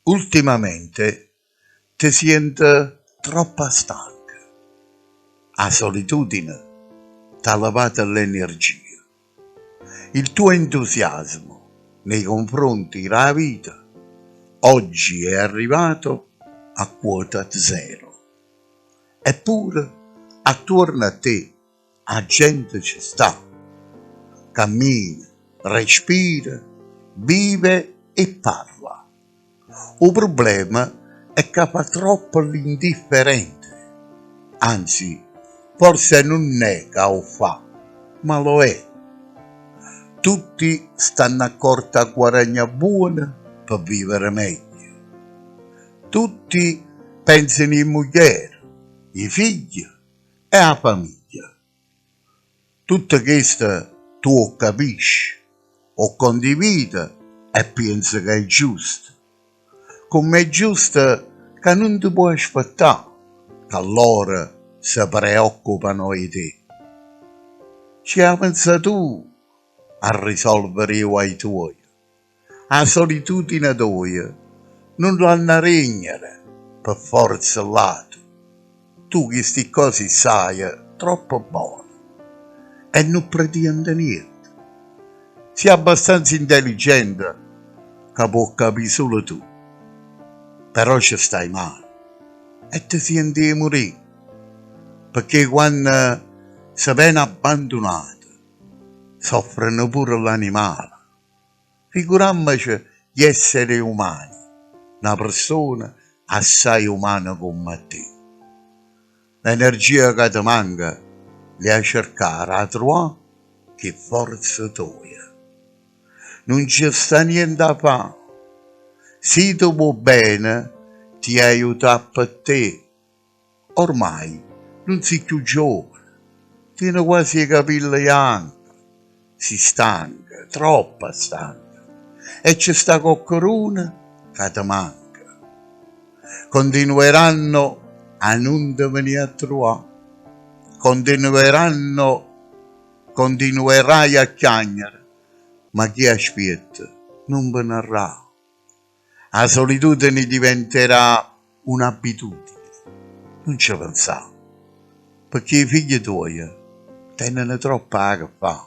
Ultimamente te siente troppa stanca, 'a solitudine t'ha levato l'energia. Il tuo entusiasmo nei confronti d' 'a vita oggi è arrivato a quota zero. Eppure attuorno a te 'a gente ce sta, cammina, respira, vive e parla. 'O problema è ca fa troppo l'indifferente, anzi forse nun è ca 'o fa, ma lo è. Tutti stanno accorti a guaragnà buono pe vivere meglio. Tutti pensano 'e mugliere, 'e figli e 'a famiglia. Tutto chesto tu 'o capisci, 'o condivide e piense ca è giusto. Comm' è giusto ca nun te può aspettà ca lloro se preoccupano 'e te. Ce 'a pensà tu a risolvere 'e guai tuoje. 'A solitudine toja nun l'hanna regnere pe forza ll'ate. Tu chesti ccose 'e ssaje troppo bone e nun pretiende niente. Si abbastanza intelligente ca può capì sulo tu. Però ce stai male e te siente 'e murì pecché quanno se vene abbandunate soffreno pure ll'animale. Figurammoce gli esseri umani, na persona assai umana comm' a te. L'energia ca te manca l'hê 'a cercà d' 'a truvà cu 'e forze toje. Nun ce sta niente 'a fà, si te vuò bene t'hê aiutà pe te. Ormai nun si' cchiù giovane, tiene quasi 'e capille janche, si' stanca, troppa stanca e ce sta coccheduno ca te manca. Continueranno a nun te venì a truvà, continueranno, continuerai a chiagnere, ma chi aspiette nun venarrà. 'A solitudine diventerà un'abitudine, nun ce penzà, pecché 'e figlie tuoje teneno troppo 'a che fà.